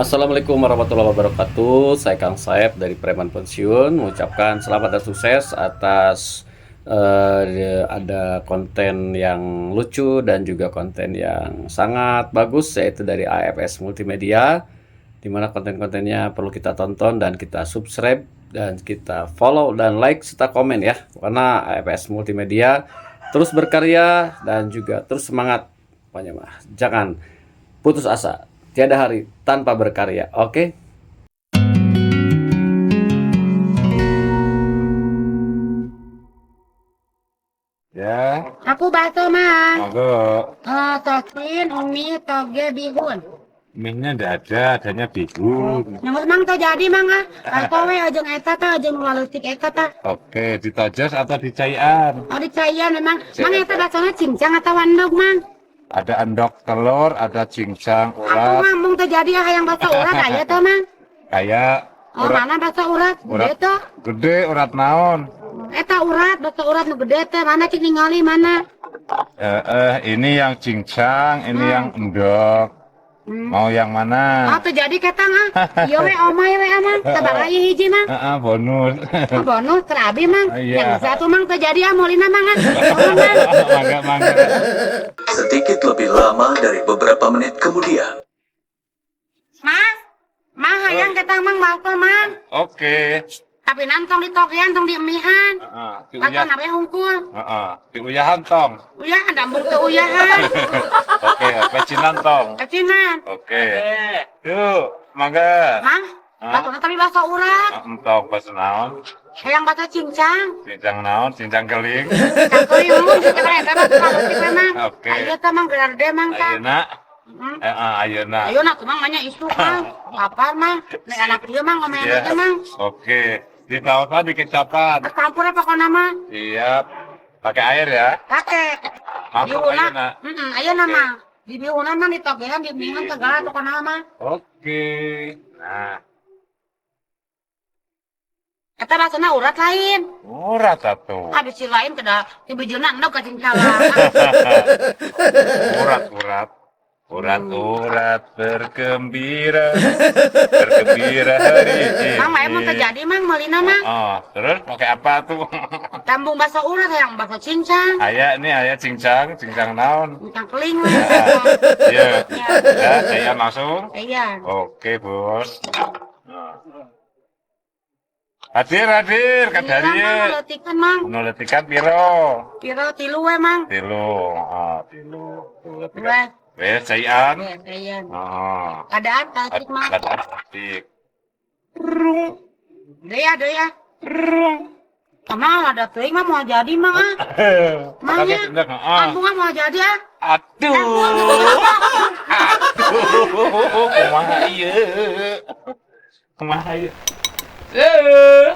Assalamualaikum warahmatullahi wabarakatuh. Saya Kang Saep dari Preman Pensiun mengucapkan selamat dan sukses atas ada konten yang lucu dan juga konten yang sangat bagus, yaitu dari AFS Multimedia, di mana konten-kontennya perlu kita tonton dan kita subscribe dan kita follow dan like serta komen ya, karena AFS Multimedia terus berkarya dan juga terus semangat. Pokoknya mah jangan putus asa, tiada hari tanpa berkarya. Oke. Ya, Aku bakso, Mang. Monggo. Oh, sosin, mie, toge, bihun. Mie-nya ndak ada, adanya bihun. Nyamut Mang teh jadi Mang ah. Bakso we jeung eta tah, jeung nu leutik eta tah. Oke, ditojos atau dicaian? Oh, dicaian memang. Mang, eta baksona cincang atau endog, Mang? Ada endog telur, ada cincang Aku urat, mah mung teu jadi ah, hayang bakso urat aya teh, Mang. Kayak Oh, urat mana bakso urat? Gede urat teh. Gede urat naon? Eta urat, bakso urat nu gede teh mana, cik ningali mana? Ini yang cincang, ini yang endog. Mau yang Oh, mana? teu jadi ketang ah. Ieu we omay we ah, Mang. Sabaraha ieu hiji, Mang? Bonus. Oh, bonus keur abi, Mang. Oh, iya. Yang satu Mang teu jadi ah meulina, Mang ah. Nuhun, Mang. Mangga, mangga. Sedikit lebih lama dari beberapa menit kemudian. Mang, Mang hayang ketang Mang bakso, Mang. Oke. Tapi nantong ditogean, tong diemihan. Heeh, Bakso diuyah. nabe hungkul. Heeh, diuyahan tong. Uyahan da embung teu uyahan. Oke, pecinan tong. Kecinan. Oke. Yuk, mangga. Mang, Hah? bakso tapi bakso urat. Entong bakso naon? Hayang bakso cincang. Cincang naon? Cincang keling. Cincang keling mun cincang eta bakso leutik we, Mang. Oke. Ayo teh Mang gelar de Mang tah. Ayeuna, ayeuna. Ayo nak Mang nanya isu Mang. Lapar Mang. Nek anak ieu Mang ngomean Iya. teh Mang. Oke. Di saosan di kecapan. Campur pokokna mah. Siap. Pakai air ya. Pake. Masuk Bihunna. ayeuna. Heeh, ayeuna Mang. Di bihunan mah ditogean, di mihan segala pokokna mah. Oke. Nah, Eta baksona urat lain. Urat atuh. Habis si lain kada di bijilna endog ka cincala. Urat, urat. Urat, urat bergembira. Bergembira hari ini. Mang mah emang terjadi Mang meulina Mang. Oh, terus pakai apa tuh? Tambung bakso urat hayang bakso cincang. Aya nih, aya cincang, cincang naon? Cincang keling lah. Iya. Ya, saya langsung. Iya. Oke, Bos. Nah. Hadir, hadir, Iya, Mang, kadarie. leutikan Mang. Nu leutikan piro? Piro tilu we Mang. Tilu, ah, tilu. Tilu Wes, Wes, caian. wes, iya. Oh. Keadaan tasik Mang. Keadaan asik. Deui ya, deui ya. Sama ada teuing mah moal jadi Mang ah. Mangnya. Kampung ah moal jadi ah. Aduh. Aduh, kumaha ieu? Kumaha ieu? Eh.